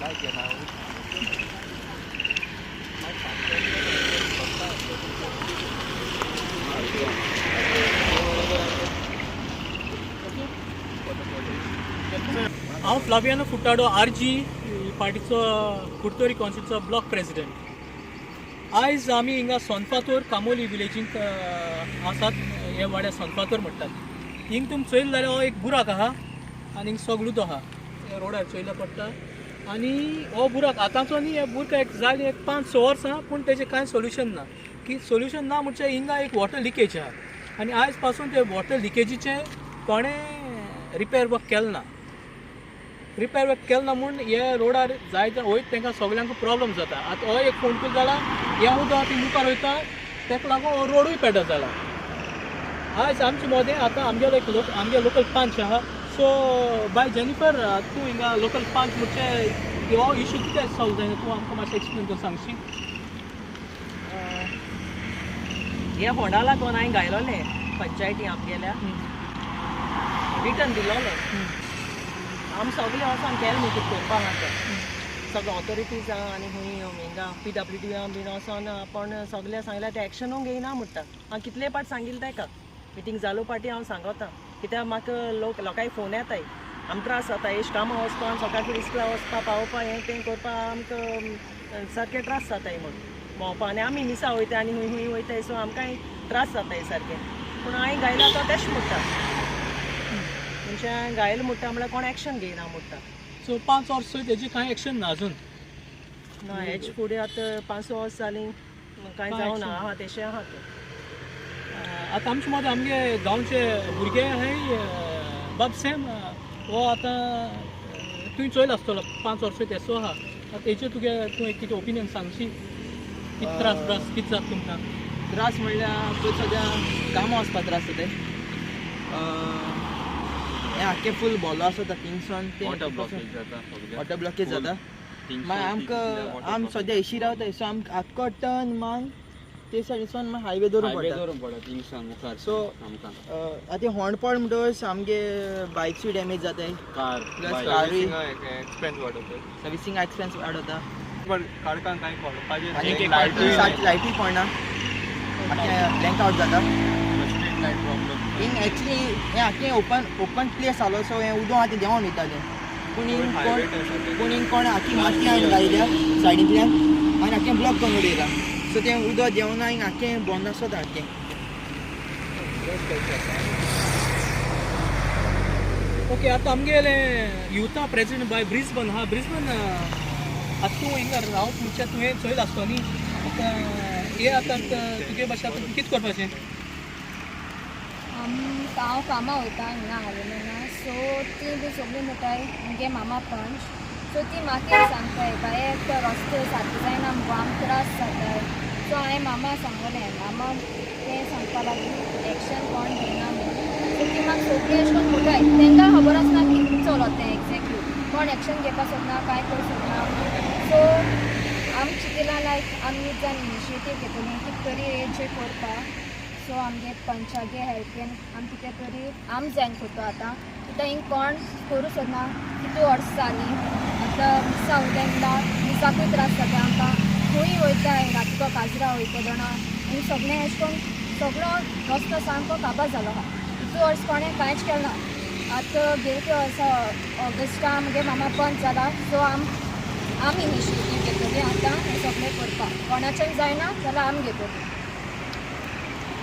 हांव फ्लावियानो फुटाडो, आरजी पार्टीचो कुडतरी कॉन्स्टिट्यूंसीचो ब्लॉक प्रेसिडेंट. आयज आमी हिंगा सोनपातोर कामोली विलेजींत आसात. हे वाड्यार सोनपातोर म्हणटात. हिंग तुमी चोयले जाल्यार हो एक बुराक आहा आनी हिंग सगळो उदक आहा, हे रोडार चोयले पडटा. आनी हो बुराक आतांचो न्ही, हे बुरका एक जाली एक 5-6 वर्सां, पूण तेजें कांय सोल्युशन ना. की सोल्युशन ना म्हणजे हिंगा एक वॉटर लिकेज आहा आनी आयज पासून ते वॉटर लिकेजीचें कोणें रिपेर वर्क केलें ना. रिपेर वर्क केलें ना म्हूण हे रोडार जायते वयता तांकां सगल्यांक प्रॉब्लम जाता. आतां हो एक फोंडकूल जाला, हें उदक ती मुखार वयता, ताका लागून हो रोडूय पेडो जाला. आयज आमचे मदें आतां आमगेलो एक लोक आमगे लोकल पंच आहा. सो बाय जेनिफर, तूं हिंगा लोकल पंच म्हणजे हो इशू कित्याक सॉल्व जायना, तूं आमकां मातशें एक्सप्लेन करून सांगशी? हे होंडा लागून हांवें गायलोलें पंचायती आमगेल्या रिटर्न दिलोलें. आमी सगळे वचोन केलें न्ही कितें करपाक आहा तें सगळे ऑथोरिटीज आहा आनी खूंय हिंगा पीडब्ल्यू डी बीन वचोन, पण सगळे सांगल्या ते एक्शनूय घेयना म्हणटा. हांव कितले पाट सांगिल्लें ताका, मिटींग जालो पाटी हांव सांगता, कित्याक म्हाका लोक लोकांक फोन येताय, आमकां त्रास जाता एश कामां वचपा, सकाळ फुडें इस्कुला वचपा पावोवपा हें तें करपा आमकां सारकें त्रास जाताय म्हूण भोंवपा. आनी आमी मिसा वयता आनी खूंय खूंय वयताय, सो आमकांय त्रास जाताय सारकें. पूण हांवें गायला तो तेश म्हणटा, म्हणजे हांवें गायल म्हणटा म्हळ्यार कोण एक्शन घेयना म्हणटा. सो 5 वर्सां तेजी कांय एक्शन ना अजून? ना, हेच फुडें आतां 5-6 वर्स जालीं कांय जावना आहा तेशें आहा तें. आतां आमचे मदें आमगे गांवचे भुरगे आहाय, बाब सॅम, हो आतां तुवें चोयला आसतलो 5 वर्सां तेसो आहा. आतां हेचेर तुगे तूं कितें ओपिनियन सांगशी? कितें त्रास त्रास कितें जाता तुमकां? त्रास म्हणल्यार पयलीं सद्या कामां वचपा त्रास जाताय. हें आख्खें फूल बोलो आसता थिंगसून तें वॉटर ब्लॉकेज जाता, वॉटर ब्लॉकेज जाता. मागीर आमकां आम सद्या एशी रावताय, सो आमकां आख्खो टर्न मारून ते सायडीसून मागीर हायवे दवरूंक पडटा, दवरूंक पडटा थिंगसान मुखार. सो आमकां आतां होंड पड म्हणटकच आमगे बायक्सूय डॅमेज जाताय, कार प्लस कारूय एक्सपेन्स वाडोवता, सर्विसींग एक्सपेन्स वाडोवता, काळखान कांय पडपाचें आनी लायटूय पडना, ब्लँक आउट जाता. स्ट्रीट लायट प्रॉब्लम हिंग एक्चुली हें आख्खें ओपन ओपन प्लेस आसलो, सो हें उदक आतां देंवोन वयतालें, पूण हिंग कोण पूण हिंग कोण आख्खी माती हाडून घायल्या सायडींतल्यान आनी आख्खें ब्लॉक करून उडयलां. सो तें उदक देंवना, हिंग आख्खें बंद आसता आख्खें. ओके, आतां आमगेलें युथा प्रेसिडेंट बाय ब्रिजबन आहा. ब्रिजबन, आतां तूं हिंगा रावप म्हणजे तुवें चोयला आसतो न्ही, आतां हे आतां तुगे भाशेन आतां कितें करपाचें? हांव कामां वयता हिंगा हावेलेना, सो ती बी सगळीं म्हणटाय मुगे मामा पंच, सो ती म्हाका सांगताय बाये तो रस्ते सारके जायना मुगो, आमकां त्रास जाताय. सो हांवें मामा सांगलें, मामा तें सांगपा लागली एक्शन कोण घेयना म्हूण. सो ती म्हाका सगळीं अशें करून म्हणटाय, तांकां खबर आसना कितें चलता तें एग्जॅक्टली, कोण एक्शन घेवपाक सोदना, कांय करूं सोदना. सो आमी चिंतलां लायक आमी जावन इनिशिएटीव घेतली कितें तरी हेजेर करपाक. सो आमगे पंचागे हेल्पीन आमी कितें तरी आम जायन करता. आतां कित्याक हिंग कोण करूं सोदना, कितू वर्सां जालीं आतां मिसा वयता म्हणल्यार मिसाकूय त्रास जाता आमकां, खंय वयताय रातीको काजरा वयता जाणा, हिंग सगळें अशें करून सगळो रस्तो सामको काबार जालो आहा. इतू वर्स कोणें कांयच केलें ना. आतां गेले त्या वर्सा ऑगस्टा आमगे मामा पंच जाला, सो आमी इनिशिएटीव घेतली आतां हें सगळें करपाक. कोणाच्यान जायना जाल्यार आमी घेतली.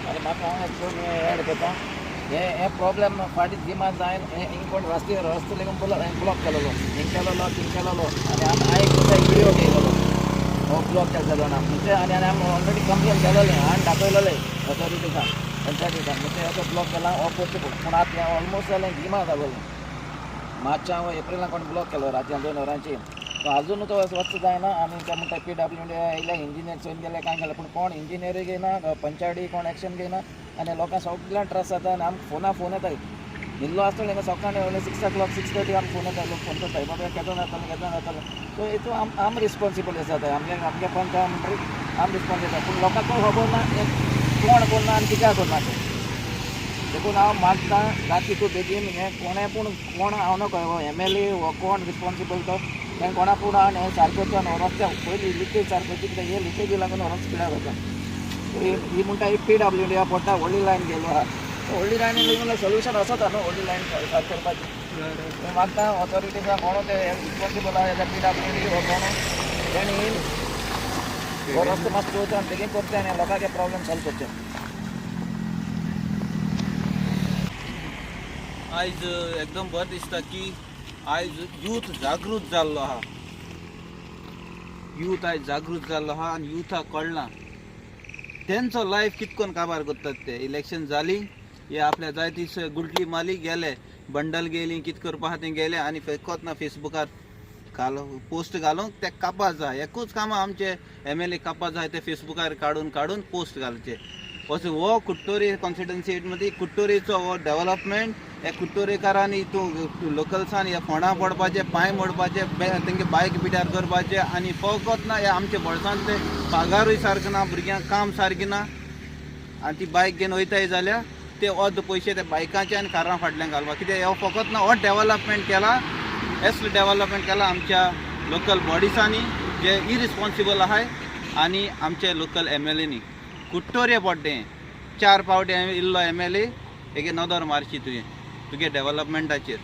आनी म्हाका हांव एक एड करता, हे हे प्रॉब्लेम फाटीं गिमा जायन हिंग कोण रस्ते रस्तो लेगून ब्लॉक केलेलो, हिंग केलेलो थिंग केलेलो. आनी आमी हांवें एक विडियो केलेलो हो ब्लॉक केलो जाणा म्हणजे, आनी आनी आमी ऑलरेडी कंप्लेन केलेलें आनी दाखयलेलें ऑथॉरिटीका पंचायतीका, म्हणजे असो ब्लॉक केला हो करचो. पूण आतां हें ऑलमोस्ट जालें, गिमा जालेलें मार्चा वा एप्रिलान कोण ब्लॉक केलो रातयां 2 वरांचेर, तो अजून तो वच जायना. आनी ते म्हणटा पी डब्ल्यू डी आयले, इंजिनियर चोयन गेले, कांय केलें, पूण कोण इंजिनियरूय घेयना, पंचायती कोण एक्शन घेयना आनी लोकांक सगळ्यांक त्रास जाता. आनी आमकां फोना फोन येताय, न्हिल्लो आसतलो हिंगा सकाळीं 6 o'clock 6:30 आमकां फोन येता, लोक फोन करताय बाबा केदो जातलो केदो जातलो. सो हितून आम रिस्पोन्सिबल आसा, आमगे आमगे पंच आहा म्हणटकीर आम रिस्पोन्सिबल आसा, पूण लोकांक खबर ना हें कोण करना आनी कित्याक करना तें. देखून हांव मागता राती तूं बेगीन हें कोणें पूण कोण हांव नको एम एल ए हो कोण रिस्पोन्सिबल तो तें कोणा पूण आनी हें सारको करचो न्हू रस्त्या पयलीं लिकेज सारको करची, कित्याक हे लिकेजी लागून रस्तो पिड्यार जाता. ही ही म्हणटा ही पी डब्ल्यू डी पडटा, व्हडली लायन गेलो आहा. व्हडली लायनी लागून सोल्युशन आसता न्हू व्हडली लायन सारकी करपाची. मागता ऑथॉरिटीजा कोण ते रिस्पॉन्सिबल आहा जाल्यार पी डब्ल्यू डी हो कोण तेणी हो रस्तो मातसो चोवचो आनी बेगीन करचें आनी लोकांचे प्रॉब्लम सॉल्व करचे. आयज एकदम बरें दिसता की आयज यूथ जागृत जाल्लो आहा. यूथ आयज जागृत जाल्लो आहा आनी युथाक कळ्ळां तेंचो लायफ कितकोन काबार करतात ते. इलेक्शन जाली, हे आपल्या जाय ती गुटली मारली, गेले, बंडल गेली, कित करपा आहा तें गेले आनी फकत ना फेसबुकार घालो पोस्ट घालूंक ते कापा जाय. एकूच कामां आमचे एमएलए कापा जाय, ते फेसबुकार काडून काडून पोस्ट घालचे. असो हो कुट्टोरी कॉन्स्टिट्युन्सी मदीं कुट्टोरीचो हो डेवलपमेंट हे कुट्टोरेकारांनी हितून लोकल्सान हे फोंडा पडपाचे, पांय मोडपाचे, तेंगे बायक पिड्यार करपाचे आनी फकत ना हे आमचे बोळसांतले पगारूय सारको ना, भुरग्यांक काम सारकें ना आनी ती बायक घेवन वयताय जाल्यार ते अर्द पयशे ते बायकांचे आनी कारां फाटल्यान घालपाक. कित्याक हो फकत ना हो डेवलपमेंट केला, एसलो डेवलपमेंट केला आमच्या लोकल बॉडिसांनी जे इरिस्पॉन्सिबल आहाय आनी आमचे लोकल एमएलएनी. कुट्टोरे पड्डें चार पावटी इल्लो एमएलए हेगे नदर मारची तुवें तुगे डेवलपमेंटाचेर.